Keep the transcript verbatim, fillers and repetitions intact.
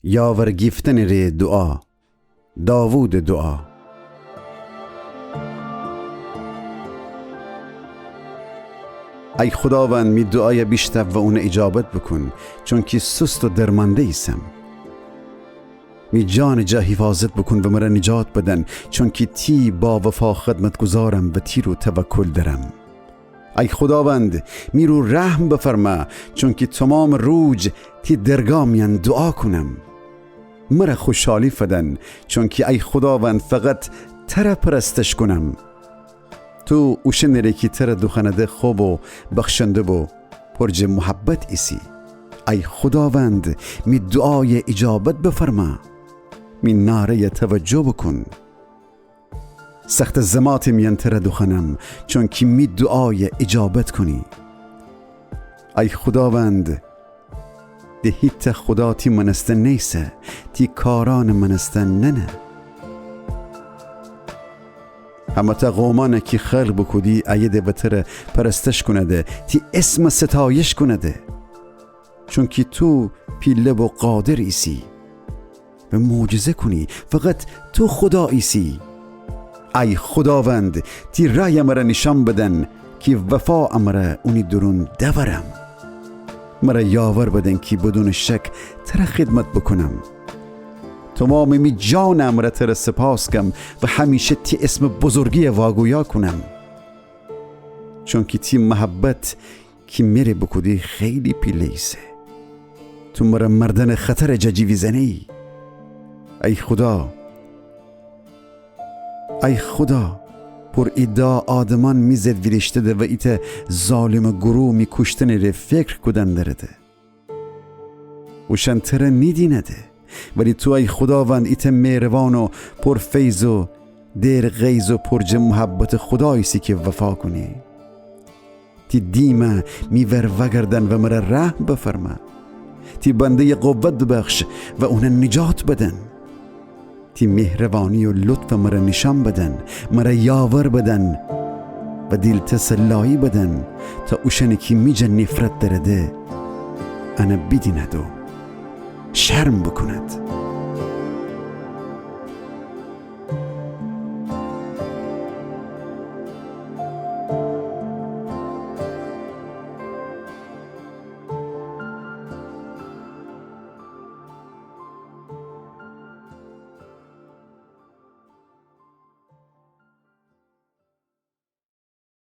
یاور گیفتنٚ ره دوعا. داوودٚ دوعا. ای خوداوند، می دوعایَ بیشتاو و اونَ ایجابت بوکون، چونکی سوست و درمانده ایسم. می جانٚ جا حیفاظت بوکون و مرَ نجات بدن، چونکی تی باوفا خدمتگذارم و تی رو توکل دأرم. ای خوداوند، می رو رحم بفرما، چونکی تومامٚ روج تی درگا میأن دوعا کونم. مرَ خوشحالی فدن، چونکی ای خوداوند، فقط ترَ پرستش کونم. تو اوشأنٚ ره کی ترَ دوخوأنده خب و بخشنده و پر جٚ محبت ایسی. ای خوداوند، می دوعایَ ایجابت بفرما. می ناره‌یَ توجه بوکون. سختٚ زماتٚ میأن ترَ دوخوأنم، چونکی می دوعایَ ایجابت کونی. ای خوداوند، د هیتأ خودا تی مأنستن نیسه، تی کارأنٚ مأنستن ننه. همه‌تأ قومأنَ کی خلق بوکودی، ایده و ترَ پرستش کونده، تی اسمَ ستایش کونده. چونکی تو پیله و قادر ایسی و معجزه کونی، فقط تو خودا ایسی. ای خوداوند، تی رأیَ مرَ نیشأن بدن، کی وفا امرأ اونی دورون دأورم. مرَ یاور بدن کی بدونٚ شک ترَ خدمت بوکونم. تومامٚ می جانٚ امرأ ترَ سپاس گم و همیشه تی اسمٚ بزرگیَ واگویا کونم. چونکی تی محبت کی مره بوکودی خیلی پیله ایسه. تو مرَ مردنٚ خطرٚ جا جیویزأنه‌یی. ای خودا، ای خودا، پر ایدعا آدمأن می ضد ویریشتده و ایتأ ظالمٚ گروه می کوشتنٚ ره فکر کودن درده. اوشأن ترَ نیدینده، ولی تو ای خوداوند ایتأ مهربان و پر فیض و دیر غیظ و پر جٚ محبتٚ خودا ایسی کی وفا کونی. تی دیمَ می ور وأگردأن و مرَ رحم بفرما. تی بنده‌یَ قوت ببخش و اونَ نجات بدن. تی مهربانی و لطفَ مرَ نیشأن بدن، مرَ یاور بدن و دیل تسلایی بدن، تا اوشأنی کی می جا نفرت دأرده، انَ بیدیند و شرم بوکوند.